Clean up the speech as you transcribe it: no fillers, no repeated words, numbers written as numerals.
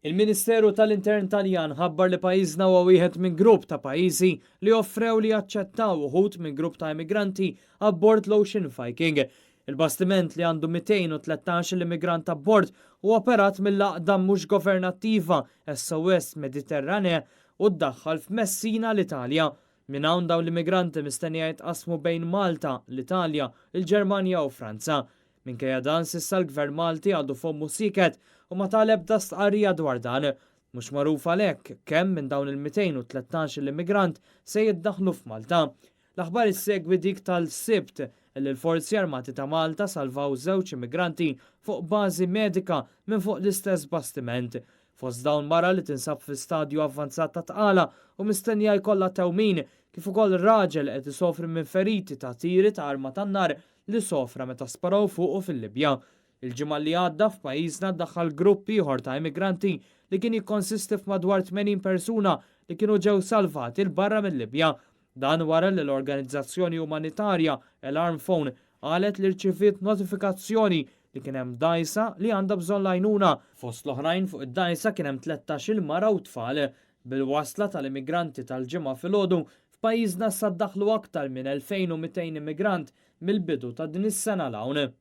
Il-Ministeru tal-Intern Taljan ħabbar li pajjiżna huwa wieħed minn grupp ta' pajjiżi li offrew li jaċċettaw uħud minn grupp ta' immigranti abbord l-Ocean Viking. Il-bastiment li għandu 213 l-immigrant abbord huwa operat mill-għaqda mhux governattiva SOS Mediterranee u ddaħħal f'Messina l-Italja. Minn hawn dawn l-immigranti mistennija jitqassmu bejn Malta, l-Italja, il-Ġermanja u Franza. Minkejja dan s'issa l-Gvern Malti għadu fommu sieket u ma ta l-ebda stqarrija dwar dan. Mhux magħruf għalhekk kemm minn dawn il-213 l-immigrant se jiddaħħlu f'Malta. L-aħbar issegwi dik tal-Sibt li l-Forzi Armati ta' Malta salvaw żewġ immigranti fuq bażi medika minn fuq l-istess bastiment. Fost dawn mara li tinsab fi stadju avvanzat ta' tqala u mistennija jkollha tewmin, kif ukoll raġel qed isofri minn feriti ta' tiri ta' arma tan-nar li sofra meta sparaw fuqu fil-Libja. Il-ġimgħa li għadda f'pajjiżna ddaħħal grupp ieħor ta' immigranti li kien jikkonsisti f'madwar 80 persuna li kienu ġew salvati 'l barra mil-Libja. Dan wara li l-organizzazzjoni umanitarja Alarm Phone qalet li rċiviet notifikazzjoni li kien hemm dgħajsa li għandha bżonn l-għajnuna. Fost l-oħrajn fuq id-dgħajsa kien hemm 13-il mara u tfal. Bil-wasla tal-immigranti tal-Ġimgħa filgħodu, f'pajjiżna issa ddaħħlu aktar minn 2,200 immigrant mill-bidu ta' din is-sena 'l hawn.